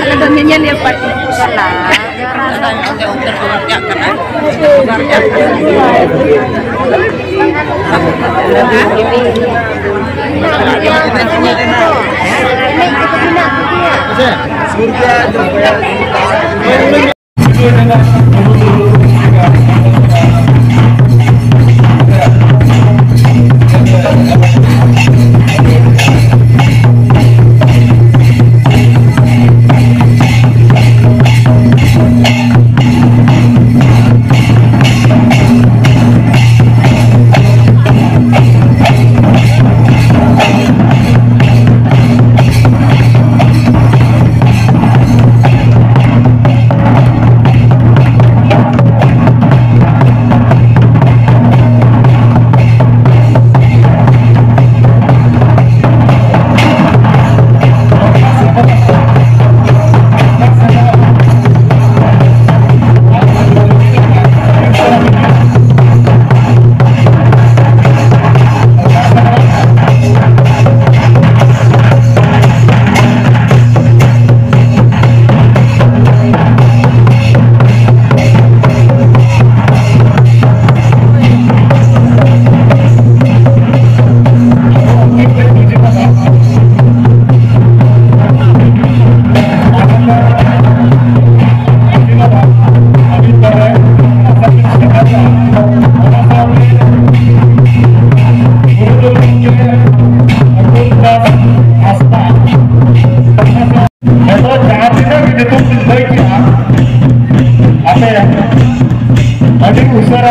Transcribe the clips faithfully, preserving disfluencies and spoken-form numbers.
ᱟᱞᱮ ᱫᱚ ᱧᱮᱧᱮᱞᱤᱭᱟᱹ ᱯᱟᱹᱴᱤ ᱠᱚ ᱪᱟᱞᱟᱜ᱾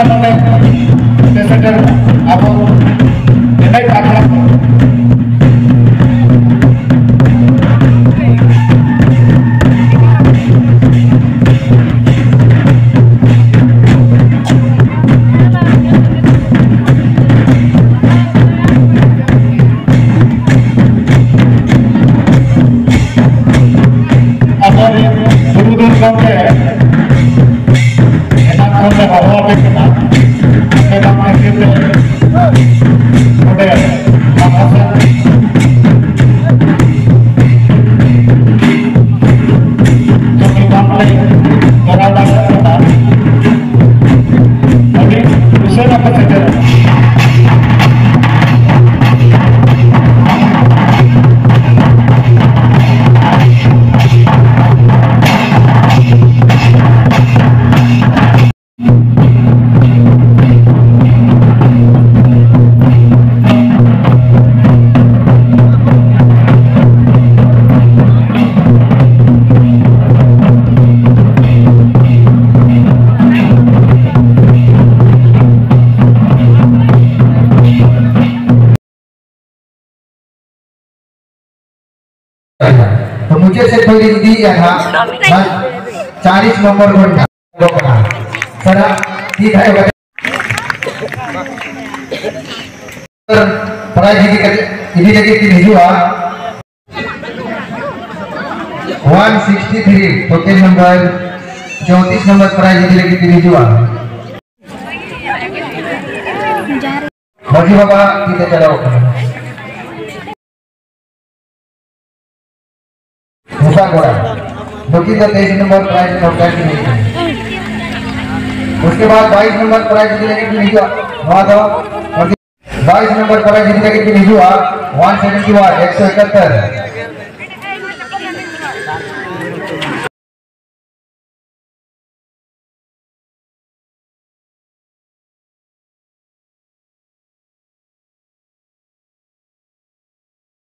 ᱱᱚᱰᱮ ᱥᱮᱴᱮᱨ ᱟᱵᱚ ᱮᱱᱮᱡ ᱟᱠᱷᱲᱟ ᱠᱚ᱾ ᱟᱵᱚᱨᱮᱱ ᱜᱩᱨᱩ ᱫᱚᱞ ᱜᱚᱢᱠᱮ ᱮᱱᱟᱝ ᱠᱷᱚᱱ ᱞᱮ ᱦᱚᱦᱚ ᱟᱯᱮ ᱠᱟᱱᱟ, ᱟᱯᱮ ᱵᱟᱝ ᱠᱷᱟᱹᱛᱤᱨ ᱛᱮ ᱱᱚᱰᱮ ᱵᱟᱦᱟ ᱥᱮᱫ ᱡᱚᱢᱤ ᱵᱟᱝ ᱞᱮ ᱠᱚᱨᱟᱣ ᱫᱟᱲᱮᱭᱟᱜ ᱠᱟᱱᱟ᱾ ᱟᱹᱰᱤ ᱩᱥᱟᱹᱨᱟ ᱯᱮ ᱥᱮᱴᱮᱨᱚᱜᱼᱟ᱾ ᱛᱚ ᱢᱩᱪᱟᱹᱫ ᱥᱮᱫ ᱠᱷᱚᱱ ᱞᱤᱧ ᱤᱫᱤᱭᱮᱫᱼᱟ ᱦᱟᱸᱜ, ᱦᱟᱸᱜ, ᱪᱟᱞᱤᱥ ᱱᱚᱢᱵᱚᱨ ᱜᱚᱱᱰᱟ᱾ ᱥᱟᱨᱟ ᱛᱤ ᱛᱷᱟᱭᱚ ᱠᱟᱛᱮ ᱯᱨᱟᱭᱤᱡᱽ ᱤᱫᱤ ᱠᱟᱛᱮ, ᱤᱫᱤ ᱞᱟᱹᱜᱤᱫ ᱠᱤᱱ ᱦᱤᱡᱩᱜᱼᱟ᱾ One sixty three, token number ᱪᱳᱭᱛᱨᱤᱥ ᱱᱟᱢᱵᱟᱨ ᱯᱨᱟᱭᱤᱡᱽ ᱤᱫᱤ ᱞᱟᱹᱜᱤᱫ ᱠᱤᱱ ᱦᱤᱡᱩᱜᱼᱟ᱾ ᱢᱟᱹᱡᱷᱤ ᱵᱟᱵᱟ ᱛᱤ ᱛᱮ ᱪᱟᱞᱟᱣ ᱠᱟᱱᱟ᱾ ᱢᱩᱥᱟ ᱠᱚᱲᱟ, ᱱᱩᱠᱤᱱ ᱫᱚ ᱛᱮᱭᱤᱥ ᱱᱚᱢᱵᱚᱨ ᱯᱨᱟᱭᱤᱡᱽ ᱥᱚᱨᱠᱟᱨ ᱠᱤᱱ ᱦᱩᱭᱩᱜ ᱠᱟᱱᱟ᱾ उसके बाद ᱵᱟᱭᱤᱥ ᱱᱚᱢᱵᱚᱨ ᱯᱨᱟᱭᱤᱡᱽ ᱤᱫᱤ ᱞᱟᱹᱜᱤᱫ ᱠᱤᱱ ᱦᱤᱡᱩᱜᱼᱟ᱾ ᱱᱚᱣᱟ ᱫᱚ ᱵᱟᱭᱤᱥ ᱱᱚᱢᱵᱚᱨ ᱯᱨᱟᱭᱤᱡᱽ ᱤᱫᱤ ᱞᱟᱹᱜᱤᱫ ᱠᱤᱱ ᱦᱤᱡᱩᱜᱼᱟ, ᱚᱣᱟᱱ ᱥᱮᱵᱷᱮᱱᱴᱤ ᱚᱣᱟᱱ, ᱮᱠᱥᱚ ᱮᱠᱟᱛᱛᱚᱨ᱾